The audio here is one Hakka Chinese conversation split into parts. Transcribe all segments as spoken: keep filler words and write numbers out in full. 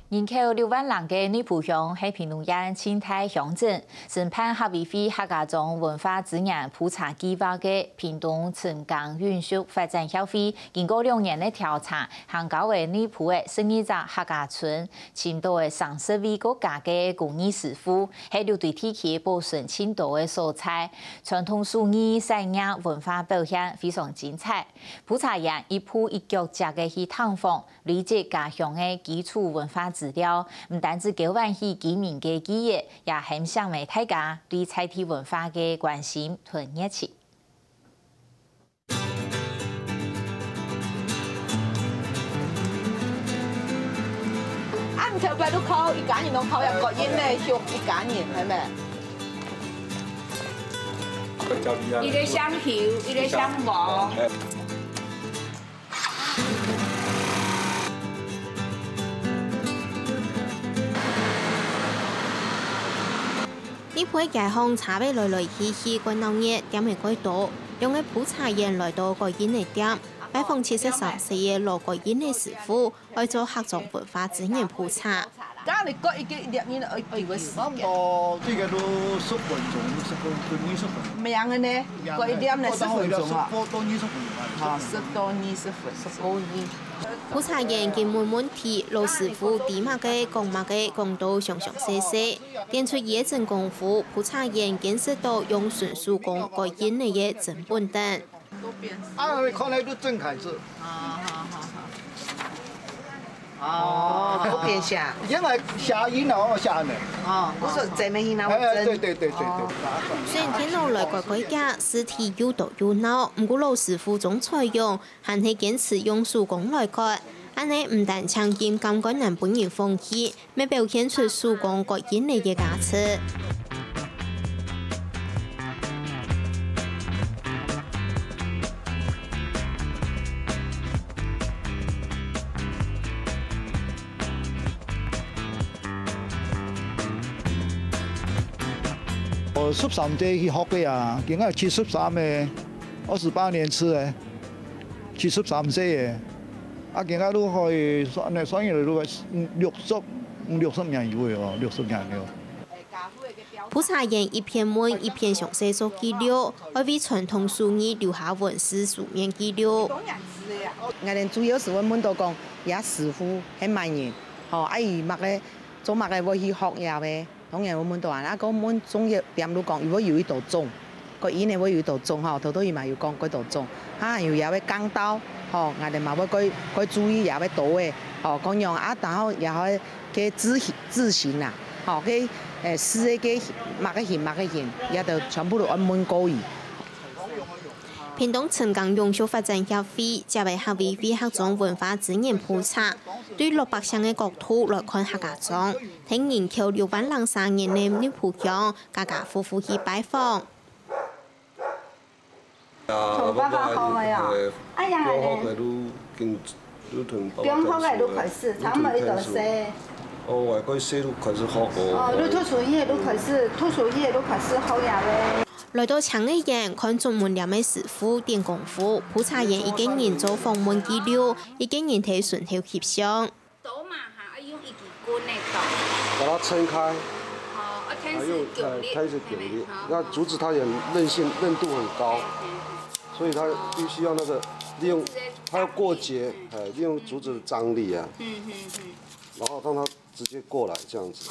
人口六萬人个內埔鄉係屏東縣盡大鄉鎮，承辦客委會客家庄文化資源普查計畫个屏東城岡永續發展協會，經過兩年个調查，行到个內埔个十二隻客家村，尋到个三十位過加个工藝師傅，係六堆地區保存盡多个所在，傳統手藝、產業、文化表現非常精彩。普查員一步一腳跡个去探訪， 累積家鄉个基礎文化資料，毋單止勾喚起居民个記憶，也喊醒了大家對在地文化个關心同熱情。啊，毋係，毋係，你烤一家人攏烤，要割音呢，畜一家人，係無？一个香油，一个香茅。 內埔个街巷車仔來來去去，蓋鬧熱，店仔蓋多。兩个普查員來到該間个店，拜訪七十三歲个老該間个師傅，愛做客庄文化資源普查。 該你割一个一粒，你愛幾个時間？差不多這個都十分鐘，十分鐘，二十分鐘。毋係个呢，割一粒呢，十分鐘啊。十到二十分鐘。啊，十到二十分鐘。十到二。普查員緊問問題，老師傅知麼个講麼个，講到詳詳細細。展出一陣功夫，普查員見識到用純手工割印泥个真本等。 啊，你看那個鄭愷志。啊，好，好，好。哦，都變形。原來寫印啊，我寫呢。哦，我說怎麼印啊，哎，哎，對，對，對，對，對。哦。雖然電腦來改改價，字體又多又鬧，毋過老師傅鍾彩蓉還係堅持用手工來割。恁呢毋單淨印感官難分人放棄， 乜表現出手工割印泥个價值。我十三歲去學个啊，今年七十三个，二十八年次个，七十三歲个。 啊，今下都可以算，算起來都，嗯，六十，嗯，六十年有个哦，六十年有。普查員一片問，一片詳細做記錄，愛為傳統手藝留下文字書面記錄。𠊎等主要係會問到講，這師傅係麼人，吼，啊，佢麼个，做麼个會去學這个。 當然會問到啊，啊，該問種業店都講，佢會有一道種，該印泥會有一道種吼，頭頭佢嘛有講該道種，啊，有這个耕稻，吼，𠊎等嘛會該，該注意這个稻仔，吼，該樣啊，然後這个，个字形，字形啊，吼，个，誒，字个，个，麼个形，麼个形，這兜全部都愛問過佢。 屏東城岡永續發展協會接个客委會客庄文化資源普查，對老百姓个角度來看客家庄，聽人口六萬零三人个內埔鄉，家家戶戶去拜訪。從爸爸學个啊？哎呀，中學个都跟，都同爸爸中學个都開始，差不多一到四。哦，我个細都開始學哦。哦，你讀書以後都開始，讀書以後都開始學呀喂。 來到青藝園，看竹門簾个師傅展功夫，普查員一個人做訪問記錄，一個人在脣頭翕相。刀嘛哈，愛用一支棍个刀。把它撐開，哦，啊，開始用，強力，呃，開始強力，嘿，嘿，那竹子它也韌性、韌度很高，嘿，嘿，嘿。所以它必須要那個利用，它要過節，哎，利用竹子的張力啊，嗯，嗯，嗯。然後讓它 直接過來這樣子。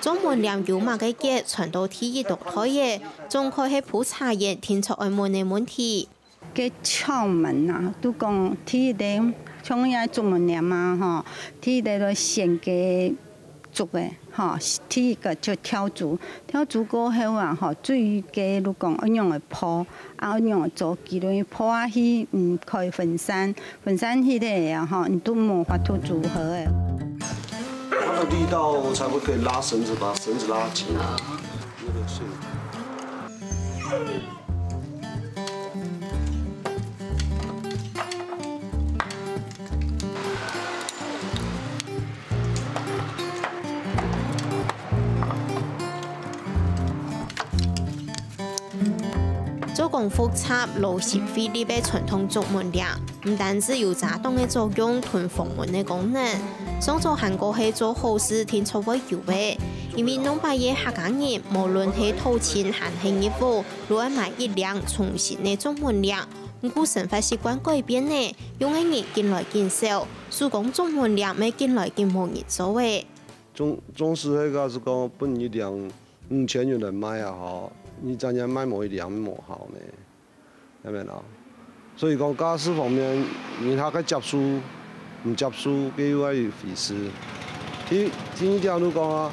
竹門簾有麼个結，傳到第一代个，總歸係普查員定著愛問个問題。該竅門啊，都講第一代，像這竹門簾啊，吼，第一代來選該竹个，吼，第一個就挑竹，挑竹過後啊，吼，至於該，就講愛仰仔鋪， 啊，仰仔做，佢等鋪下去，嗯，可以分散，分散去个啊，吼，你都無法度組合个。它的力道才會可以拉繩子，把繩子拉緊。那個線。 做工複雜、勞心費力个傳統竹門簾，毋單止有遮擋个作用同防蚊个功能，上早還過係做好事定著會有个，因為弄擺个客家人，無論係討親還係入屋，都愛買一領重新个竹門領。毋過生活習慣改變呢，用个人緊來緊少，手工竹門領乜緊來緊無人做个。總，總使係假使講分一領五千元來賣啊吼，你真正賣無一領無效呢。 係無啦？所以講價數方面，人客个接受，毋接受，該又係一回事。第，第二點就講啊，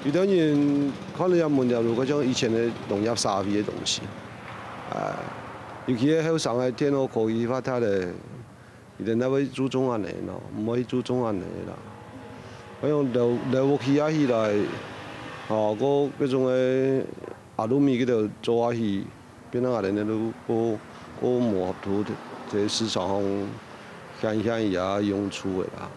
有兜人看到這門店就好像以前个農業社會个東西。啊，尤其係後生个電腦科技發達咧，佢兜會注重恁呢咯，毋會注重恁呢啦。好像留，留屋起啊起來，吼，過該種个 阿魯米佢兜做下去，變成𠊎兜个路過，過無合度，在市場上顯，顯佢个用處个啦。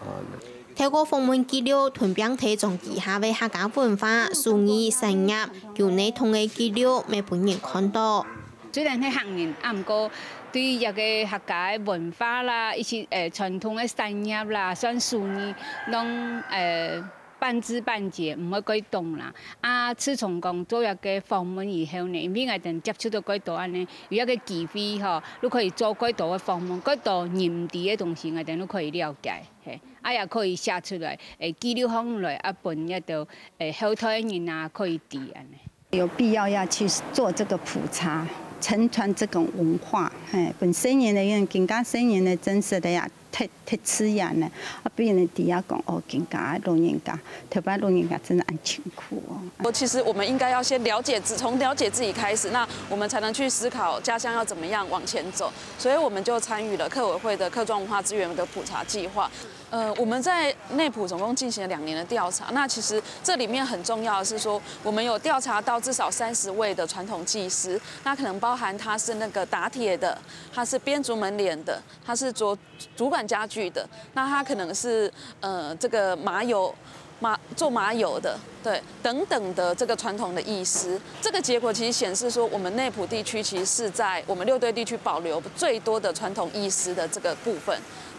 透過訪問記錄，同並提倡旗下个客家文化、手藝產業，有系統个記錄，乜分人看到。雖然係客人，啊，毋過對這个客家个文化啦，以及，呃，傳統个產業啦，算手藝，攏，呃， 半知半解，毋會蓋懂啦。啊，自從講做一个訪問以後呢，因為𠊎兜接觸到蓋多恁呢，有一个機會吼，就可以做蓋多个訪問，蓋多人毋知个東西，𠊎兜就可以了解，嘿，啊，也可以寫出來，誒，記錄下來，啊，分一兜，誒，後代个人啊，可以知恁呢。有必要要去做這个普查，承傳這種文化，嘿，分細人仔用更加細人仔真實个呀， 特，特自然呢，啊，分人知啊講，哦，今下老人家，頭擺老人家真的恁辛苦哦。我其实我们应该要先了解自，从了解自己开始，那我们才能去思考家乡要怎么样往前走。所以我们就参与了客委会的客庄文化资源的普查计划。呃，我们在内埔总共进行了两年的调查。那其实这里面很重要的是说，我们有调查到至少三十位的传统技师，那可能包含他是那个打铁的，他是编竹门帘的，他是做 主管家具的，那他可能是，呃，这个麻油，麻，做麻油的，对，等等的这个传统的艺师。这个结果其实显示说，我们内埔地区其实是在我们六堆地区保留最多的传统艺师的这个部分。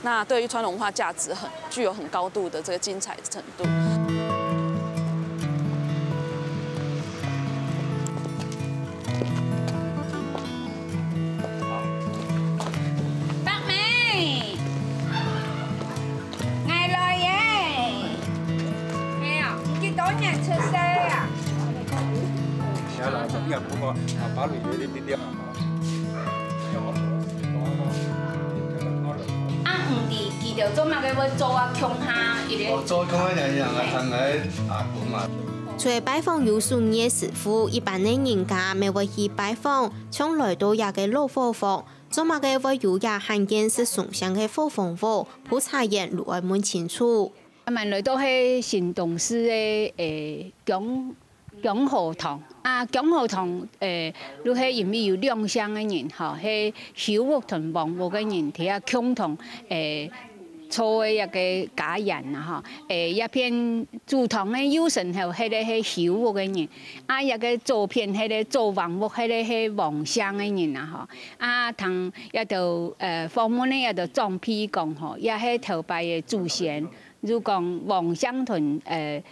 那对于传统文化价值很，具有很高度的这个精彩程度。 伯姆，𠊎來耶！係啊，你幾多年出世啊？啊，毋知佢兜做麼个會做啊，共下一个？哦，做共下人啊，同𠊎阿公啊。除了拜訪有手藝个師傅，一般个人家乜會去拜訪，像來到這个老伙房， 做麼个會有這罕見式鬆香个伙房屋，普查員就愛問清楚。𠊎兜來到係新東勢个，誒，江，江河堂。啊，江河堂，誒，就係因為有兩姓个人，吼，係邱屋同王屋个人，佢兜共同，誒， 做个一个家園啊，吼。誒，這片祖堂个右身後，該个係邱屋个人，啊，這个左片，該个左王屋，該个係王姓个人啊，吼。啊，聽這兜，呃，訪問个這兜長輩講吼，這係頭擺个祖先，就講王姓同，呃，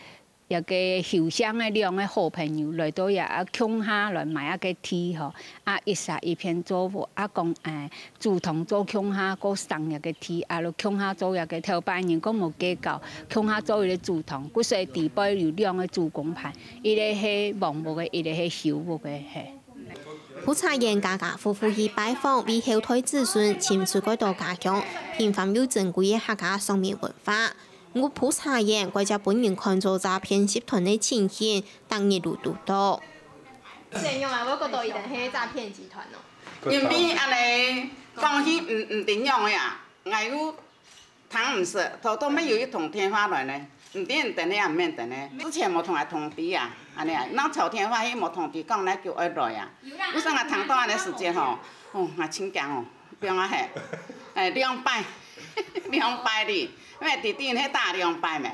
這个邱姓个兩个好朋友來到這啊，共下來買這个地吼，啊，一儕一片做屋，啊，講，誒，祖堂做共下，過生這个地，啊，就共下做這个頭擺人講無計較，共下做一个祖堂，故所底背有兩个祖公牌，一个係王屋个，一个係邱屋个，嘿。普查員家家戶戶去拜訪，為後代子孫尋出蓋多家鄉平凡又珍貴个客家常民文化。 毋過普查員，該隻分人看做詐騙集團个情形，逐日都堵著。仰仔啊，𠊎覺得佢兜係詐騙集團哦。因為恁呢講起毋，毋知仰仔啊，𠊎又聽毋識，頭頭尾有一通電話來呢，毋知𠊎等呢也毋免等呢，之前無同𠊎通知啊，恁呢啊，若吵電話，佢無通知講哪久愛來啊。有啦。有時𠊎聽到恁呢時節吼，哦，𠊎真驚哦，放啊嘿，誒，兩擺，兩擺哩，因為弟弟係打兩擺咩。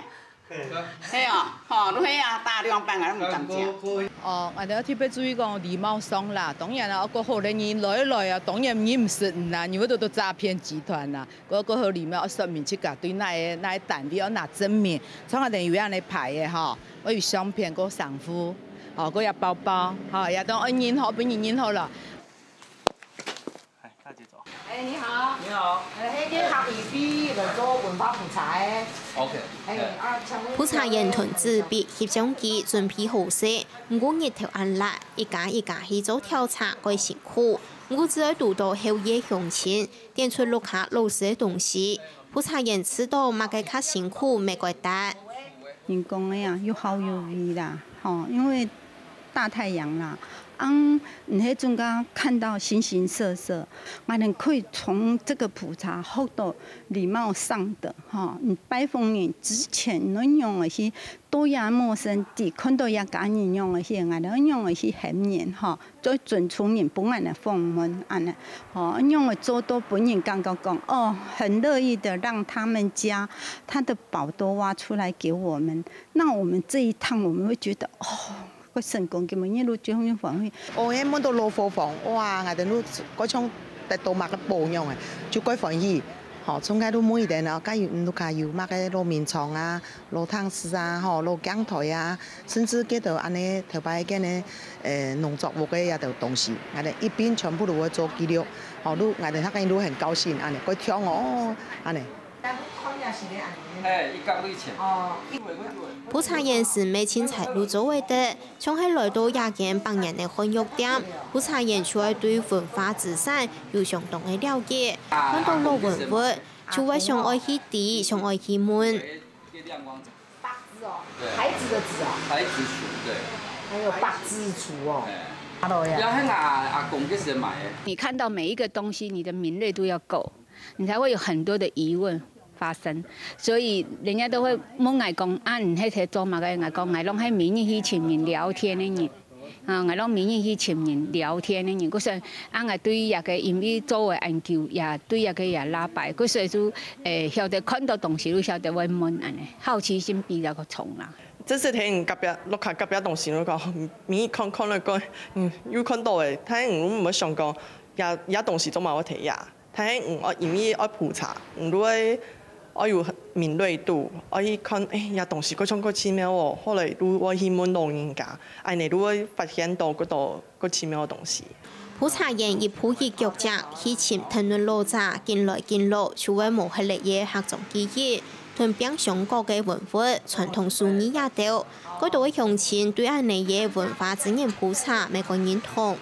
係啊，吼，都係啊，打兩擺𠊎都毋敢食。哦，𠊎兜特別注意講禮貌上啦，當然啦，過好咧，你來來啊，當然你毋識啦，你會得到詐騙集團啦。過過好禮貌，愛說明自家對哪個哪個單位，愛拿證明，像𠊎兜有恁呢牌个吼，愛有相片，過衫褲，吼，過有包包，吼，也都愛認好，分人認好了。 哎，大姐走。哎，你好。你好。哎，係客委會來做文化普查个。OK。哎，啊，請問一下。普查員同紙筆、翕相機準備好勢，毋過日頭恁辣，一家一家去做調查，蓋辛苦。毋過只愛堵到後夜鄉親，點出屋下老師个東西，普查員試著麼个較辛苦，乜蓋值。人講个啊，有好有歹啦，吼，因為 大太陽啦，啊，你係總係看到形形色色，𠊎兜可以從這個普查學到禮貌上的，吼，你拜訪人之前，你仰般去對這陌生地，看到這家人仰般去，𠊎兜仰般去喊人，吼，做尊重人，分𠊎兜訪問，恁呢，吼，仰般做到分人感覺講，哦，很樂意的讓他們家他的寶都挖出來給我們，那我們這一趟我們會覺得，哦， 會成功，今晡日就恁歡喜。哦，該問到老伙房，哇，𠊎兜都蓋像得到麼个寶樣誒，就蓋歡喜。吼，從該都問佢兜哦，該有，嗯，屋下有麼个老眠床啊、老廳仔啊、吼、老鏡台啊，甚至該兜恁呢頭擺該呢，呃，農作物个這兜東西，𠊎兜一併全部都會做記錄。吼，都，𠊎兜客人都很高興，恁呢，蓋暢哦，恁呢。 嘿，一角六千。哦。普查員係乜清采路做會得，像係來到這間百年个漢藥店，普查員就愛對文化資產有相當个了解，看到老文物，就會想愛去知，想愛去問。白紙哦，對。白紙的紙哦。白紙櫥，對。還有白紙櫥哦。哎。Hello呀。要和阿，阿公該時買的。你看到每一個東西，你的敏銳度要夠。 你才會有很多的疑問發生。所以人家都會問𠊎講，啊，你係做麼个？𠊎講，𠊎攏係每日去尋人聊天个人。啊，𠊎攏每日去尋人聊天个人，故所啊，𠊎對這個因為做个研究，也對這個也拉擺，故所就，誒，曉得看到東西，就曉得會問恁呢，好奇心比較重啦。這是聽隔壁，屋下隔壁東西，就講，每日看看了過，嗯，又看到誒，但係毋會想講，這，這東西做麼會在這？ 但係，嗯，愛，因為愛普查，嗯，就會愛有敏銳度，愛去看，誒，這東西蓋像蓋奇妙哦，後來就會去問老人家，恁呢就會發現到蓋多蓋奇妙个東西。普查員一步一腳跡去尋藤崙老者，緊來緊落，就會無核个客庄記憶，同拚相關个文物、傳統手藝這兜，蓋多个鄉親對恁呢个文化資源普查，乜蓋認同。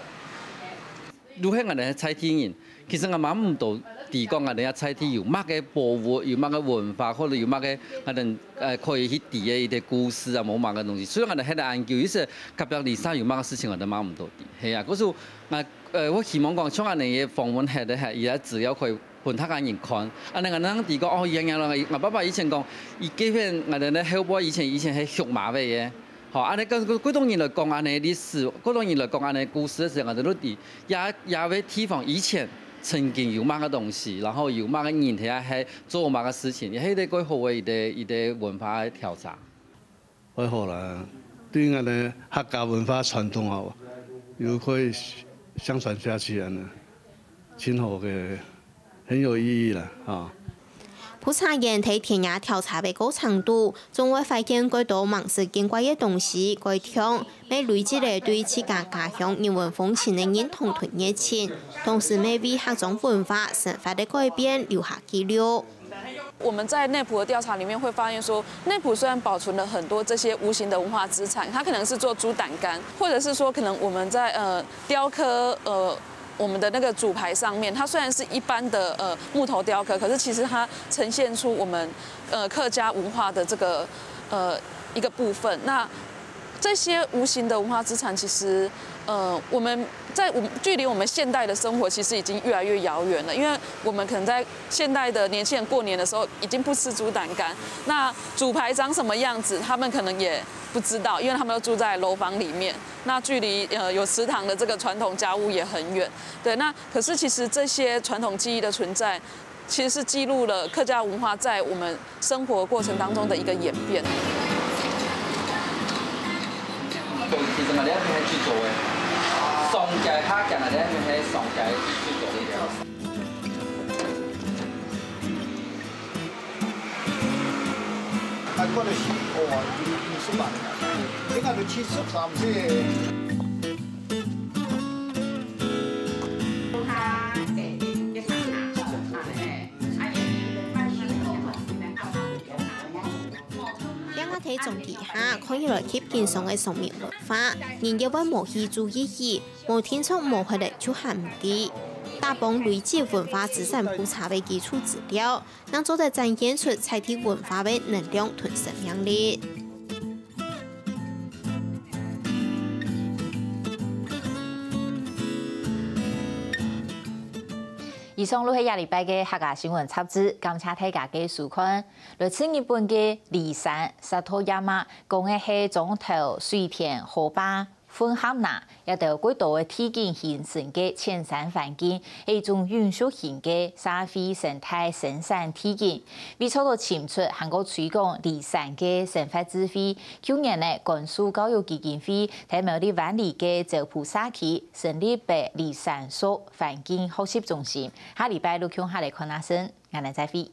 就係𠊎兜在地人，其實𠊎嘛毋多知講𠊎兜在地有麼个寶物，有麼个文化，或者有麼个𠊎兜，呃，可以去知个一個故事啊，無麼个東西。所以𠊎兜還在研究，意思隔壁鄰舍有麼个事情，𠊎兜嘛毋多知。係啊，故所𠊎，呃，𠊎希望講，像恁呢个訪問係个係，佢个資料可以分大家人看。恁呢𠊎正知講，哦，原來𠊎，𠊎爸爸以前講，佢該片𠊎兜个後背以前，以前係畜馬仔个。 好，恁呢，各，各，各種人來講恁呢歷史，各種人來講恁呢故事个時候，𠊎兜都知，這，這位地方以前曾經有麼个東西，然後有麼个人在該係做麼个事情，這係一個蓋好个一個，一個文化个調查。蓋好啦，對𠊎兜客家文化傳統吼，又可以相傳下去恁呢，真好个。 很有意義啦，哈。普查員在田野調查个過程肚，總會發現蓋多吂識見過个東西、蓋暢，乜累積了對自家家鄉人文風情个認同同熱情，同時乜為客庄文化生活个改變留下記錄。我們在內埔的調查裡面會發現說，內埔雖然保存了很多這些無形的文化資產，它可能是做豬膽肝，或者是說可能我們在，呃，雕刻，呃， 我們的那個主牌上面，它雖然是一般的，呃，木頭雕刻，可是其實它呈現出我們，呃，客家文化的這個，呃，一個部分。那這些無形的文化資產，其實，呃，我們在我們，距離我們現代的生活其實已經越來越遙遠了，因為我們可能在現代的年輕人過年的時候已經不吃豬膽肝，那主牌長什麼樣子，他們可能也不知道，因為他們都住在樓房裡面。 那距離，呃，有祠堂的這個傳統家屋也很遠。對，那可是其實這些傳統技藝的存在，其实是记录了客家文化在我们生活过程当中的一个演变。其实嘛，你要去做的，上街下街啊，你要去上街去做的。啊，我就是哦，二十万啊，你看都七十三岁。兩个體重機下，看起來吸緊上个上面文化，人也會無去注意佢，無定著無回來就還毋知。打幫累積文化資產普查个基礎資料，正做得展現出在地文化个能量同生命力。 以上就係這禮拜个客家新聞雜誌，感謝大家个收看。來自日本个驪山Satoyama，講个係庄頭、水田、河壩、粉蛤蜊，這兜國土个地景形成个淺山環境，係一種永續型个社會生態生產地景。為做到尋出還過推廣驪山个生活智慧，舊年呢，甘肅教育基金會在苗栗灣裡个蕉圃社區 成立个驪山族環境學習中心，下禮拜就共下來看啊先，𠊎等再會。